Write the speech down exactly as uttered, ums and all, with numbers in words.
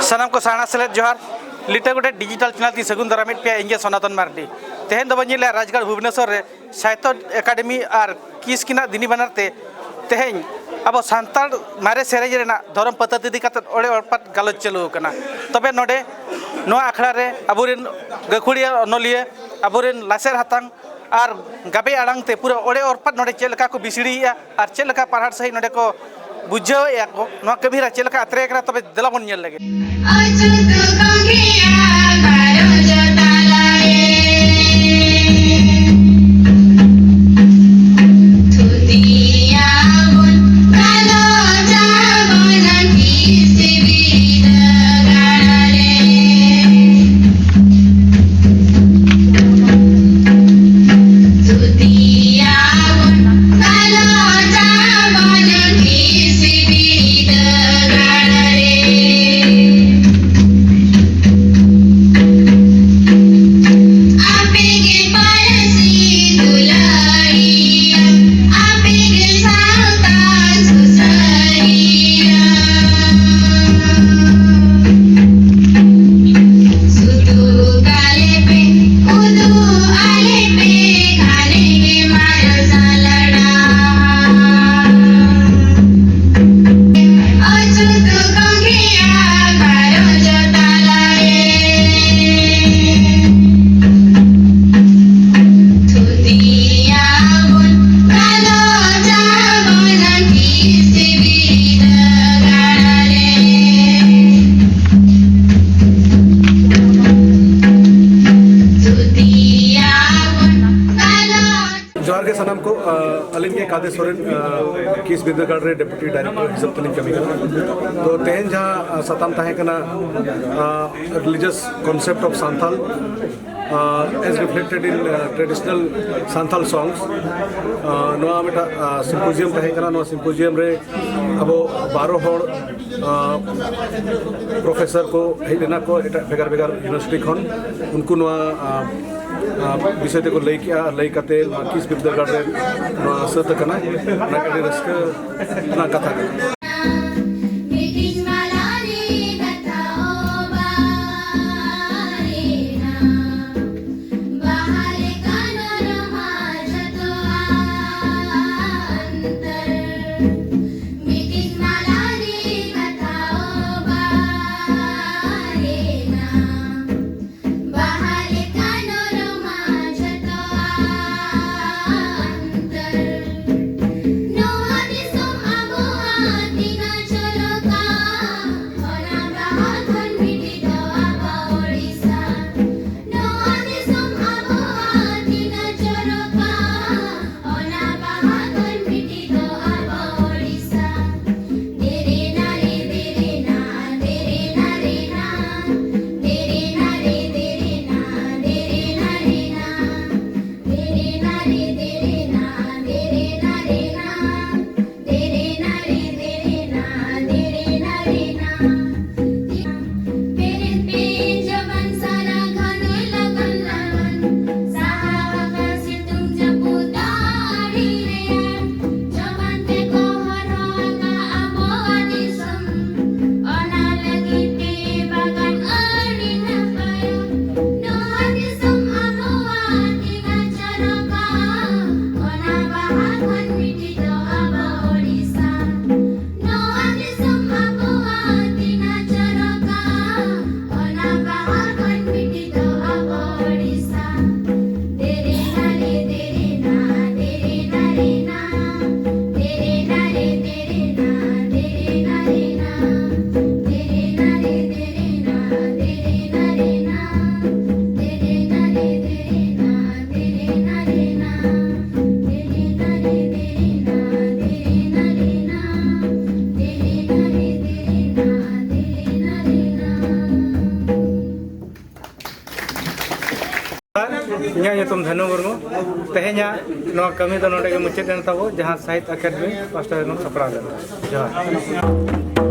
ᱥᱟᱱᱟᱢ ᱠᱚ ᱥᱟᱨᱱᱟ ᱥᱮᱞᱮᱫ ᱡᱚᱦᱟᱨ᱾ ᱞᱤᱴᱟᱹ ᱜᱚᱰᱮᱛ ᱰᱤᱡᱤᱴᱟᱞ ᱪᱮᱱᱮᱞ ᱛᱤᱧ ᱥᱟᱹᱜᱩᱱ ᱫᱟᱨᱟᱢᱮᱫ ᱯᱮᱭᱟ᱾ ᱤᱧ ᱜᱮ ᱥᱚᱱᱟᱛᱚᱱ ᱢᱟᱨᱰᱤ᱾ ᱛᱮᱦᱮᱧ ᱫᱚᱵᱚᱱ ᱧᱮᱞᱮᱜᱼᱟ ᱨᱟᱡᱽᱜᱟᱲ ᱵᱷᱩᱵᱽᱱᱮᱥᱚᱨ ᱨᱮ ᱥᱟᱦᱤᱛᱛᱚ ᱮᱠᱟᱰᱮᱢᱤ ᱟᱨ ᱠᱤᱥ ᱠᱤᱱᱟᱜ ᱫᱤᱱᱤ ᱵᱟᱱᱟᱨ ᱛᱮ ᱛᱮᱦᱮᱧ ᱟᱵᱚ ᱥᱟᱱᱛᱟᱲ ᱢᱟᱨᱮ ᱥᱮᱨᱮᱧ ᱨᱮᱱᱟᱜ ᱫᱷᱚᱨᱚᱢ ᱯᱟᱹᱛᱟᱹᱛ ᱤᱫᱤ ᱠᱟᱛᱮ ᱚᱲᱮ ᱚᱲᱯᱟᱛ ᱜᱟᱞᱚᱪ ᱪᱟᱹᱞᱩ ᱟᱠᱟᱱᱟ᱾ ᱛᱚᱵᱮ ᱱᱚᱰᱮ ᱱᱚᱣᱟ ᱟᱠᱷᱲᱟ ᱨᱮ ᱟᱵᱚᱨᱮᱱ ᱜᱟᱹᱠᱷᱩᱲᱤᱭᱟᱹ ᱚᱱᱚᱞᱤᱭᱟᱹ, ᱟᱵᱚᱨᱮᱱ ᱞᱟᱥᱮᱨ ᱦᱟᱛᱟᱝ ᱟᱨ ᱜᱟᱵᱮ ᱟᱲᱟᱝ ᱛᱮ ᱯᱩᱨᱟᱹ ᱚᱲᱮ ᱚᱲᱯᱟᱛ ᱱᱚᱰᱮ ᱪᱮᱫ ᱞᱮᱠᱟ ᱠᱚ ᱵᱤᱥᱲᱤᱭᱮᱜᱼᱟ ᱟᱨ ᱪᱮᱫ ᱞᱮᱠᱟ ᱯᱟᱲᱦᱟᱴ ᱥᱟᱺᱦᱤᱡ ᱱᱚᱰᱮ ᱠᱚ ᱵᱩᱡᱷᱟᱹᱣᱮᱫᱼᱟ ᱠᱚ, ᱱᱚᱣᱟ ᱠᱟᱹᱢᱤᱦᱚᱨᱟ ᱪᱮᱫ ᱞᱮᱠᱟ ᱟᱛᱨᱮ ᱟᱠᱟᱱᱟ, ᱛᱚᱵᱮ ᱫᱮᱞᱟ ᱵᱚᱱ ᱧᱮᱞ ᱞᱮᱜᱮ᱾ ᱚᱪᱚᱛ ᱠᱚᱸᱜᱮᱭᱟ ᱜᱷᱟᱨᱚᱸᱡᱽ ᱛᱟᱞᱟᱨᱮ᱾ ᱛᱷᱩᱛᱤᱭᱟᱵᱚᱱ ᱜᱟᱞᱚᱪᱟᱵᱚᱱ ᱠᱤᱥ ᱵᱤᱨᱫᱟᱹᱜᱟᱲ ᱨᱮ᱾ ᱛᱷᱩᱛᱤᱭᱟᱵᱚᱱ ᱜᱟᱞᱚᱪᱟᱵᱚᱱ ᱠᱤᱥ ᱵᱤᱨᱫᱟᱹᱜᱟᱲ ᱨᱮ᱾ ᱟᱯᱮᱜᱮ ᱯᱟᱹᱨᱥᱤ ᱫᱩᱞᱟᱹᱲᱤᱭᱟᱹ, ᱟᱯᱮᱜᱮ ᱥᱟᱶᱛᱟ ᱥᱩᱥᱟᱹᱨᱤᱭᱟᱹ᱾ ᱥᱩᱫᱩ ᱠᱟᱞᱮ ᱯᱮ, ᱩᱫᱩᱜ ᱟᱞᱮ ᱯᱮ, ᱜᱷᱟᱱᱮ ᱜᱮ ᱢᱟᱨᱥᱟᱞ ᱰᱟᱦᱟᱨ᱾ ᱚᱪᱚᱛ ᱠᱚᱸᱜᱮᱭᱟ ᱜᱷᱟᱨᱚᱸᱡᱽ ᱛᱟᱞᱟᱨᱮ᱾ ᱛᱷᱩᱛᱤᱭᱟᱵᱚᱱ ᱜᱟᱞᱚᱪᱟᱵᱚᱱ ᱠᱤᱥ ᱵᱤᱨᱫᱟᱹᱜᱟᱲ ᱨᱮ᱾ ᱛᱷᱩᱛᱤᱭᱟᱵᱚᱱ ᱜᱟᱞᱚᱪ ᱡᱚᱦᱟᱨ ᱜᱮ ᱥᱟᱱᱟᱢ ᱠᱚ᱾ ᱟᱹᱞᱤᱧ ᱜᱮ ᱠᱟᱫᱮ ᱥᱚᱨᱮᱱ, ᱠᱤᱥ ᱵᱤᱨᱫᱟᱹᱜᱟᱲ ᱨᱮ ᱰᱮᱯᱩᱴᱤ ᱰᱟᱭᱨᱮᱠᱴᱚᱨ ᱦᱤᱥᱟᱹᱵ ᱛᱮᱞᱤᱧ ᱠᱟᱹᱢᱤ ᱠᱟᱱᱟ᱾ ᱛᱚ ᱛᱮᱦᱮᱧ ᱡᱟᱦᱟᱸ ᱥᱟᱛᱟᱢ ᱛᱟᱦᱮᱸ ᱠᱟᱱᱟ, religious concept of Santhal as reflected in traditional Santhal songs, ᱱᱚᱣᱟ ᱢᱤᱫᱴᱟᱝ ᱥᱤᱢᱯᱳᱡᱤᱭᱟᱢ ᱛᱟᱦᱮᱸ ᱠᱟᱱᱟ᱾ ᱱᱚᱣᱟ ᱥᱤᱢᱯᱳᱡᱤᱭᱟᱢ ᱨᱮ ᱟᱵᱚ ᱵᱟᱨᱚ ᱦᱚᱲ ᱯᱨᱚᱯᱷᱮᱥᱚᱨ ᱠᱚ ᱦᱮᱡ ᱞᱮᱱᱟ ᱠᱚ ᱮᱴᱟᱜ ᱵᱷᱮᱜᱟᱨ ᱵᱷᱮᱜᱟᱨ ᱤᱭᱩᱱᱤᱵᱷᱟᱨᱥᱤᱴᱤ ᱠᱷᱚᱱ᱾ ᱩᱱᱠᱩ ᱱᱚᱣᱟ ᱵᱤᱥᱚᱭ ᱛᱮᱠᱚ ᱞᱟᱹᱭ ᱠᱮᱜᱼᱟ᱾ ᱞᱟᱹᱭ ᱠᱟᱛᱮ ᱱᱚᱣᱟ ᱠᱤᱥ ᱵᱤᱨᱫᱟᱹᱜᱟᱲ ᱨᱮ ᱱᱚᱣᱟ ᱥᱟᱹᱛ ᱟᱠᱟᱱᱟ᱾ ᱚᱱᱟ ᱟᱹᱰᱤ ᱨᱟᱹᱥᱠᱟᱹ ᱨᱮᱱᱟᱜ ᱠᱟᱛᱷᱟ ᱠᱟᱱᱟ᱾ ᱤᱧᱟᱹᱜ ᱧᱩᱛᱩᱢ ᱫᱷᱟᱱᱩ ᱢᱩᱨᱢᱩ᱾ ᱛᱮᱦᱮᱧᱟᱜ ᱱᱚᱣᱟ ᱠᱟᱹᱢᱤ ᱫᱚ ᱱᱚᱰᱮ ᱜᱮ ᱢᱩᱪᱟᱹᱫ ᱮᱱ ᱛᱟᱵᱚ, ᱡᱟᱦᱟᱸ ᱥᱟᱦᱤᱛ ᱟᱠᱟᱫᱮᱢᱤ ᱯᱟᱥᱴᱟ ᱥᱮᱫ ᱠᱷᱚᱱ ᱥᱟᱯᱲᱟᱣ ᱞᱮᱱᱟ᱾ ᱡᱚᱦᱟᱨ᱾